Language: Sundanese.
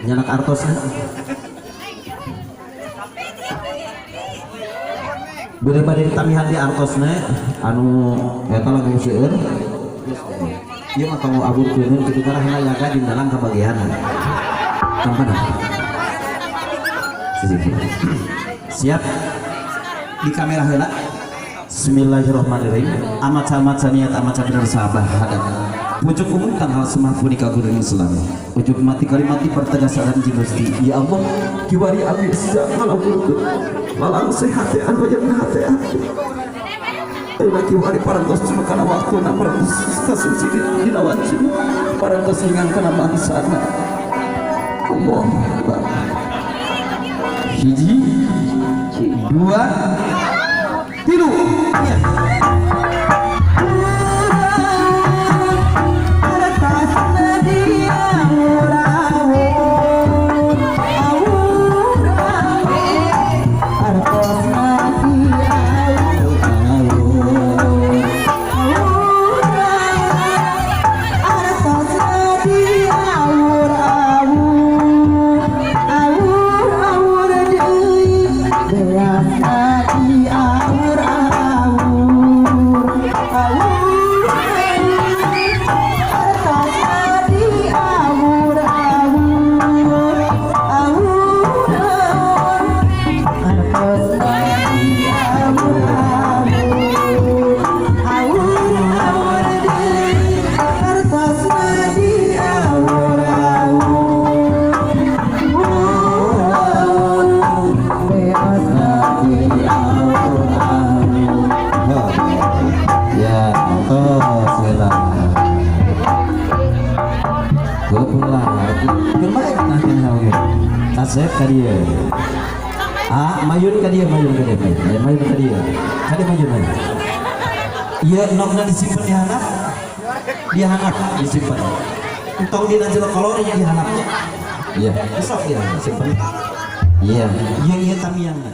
Nyanak artosna. Bilih bade ditamihan di artosna anu eta lagu seueur. Ieu mah tong aburkeun kitu karena yaga di dalam kabagian. Tampana. Siap di kamera heula. Bismillahirrahmanirrahim. Amat amat saniat amat bener sahabah hadap. Pucuk umum tanggal semah punika guru Islam. Ujuk mati kalimati pertegasan jeung Gusti. Ya Allah, kiwari abdi ngalaburkeun. Lalang sehat anu yang hate abdi. Ayeuna kiwari parantos kana waktuna parantos kasuci dina wajib. Parantos ringan kana bangsana. Allah Akbar. Hiji, dua, tilu. Ya. Ya, tos heula. Kasep ka dieu. Ah, mayun ka dieu, mayun ka dieu, mayun. Mayun ka dieu. Ka dieu mayun mayun. Ieu nokna disimpen di handap. Di handap disimpen. Entong dina jero kolor ieu di handapnya. Iya, besok dia simpen. Iya, ieu ieu tamiangna.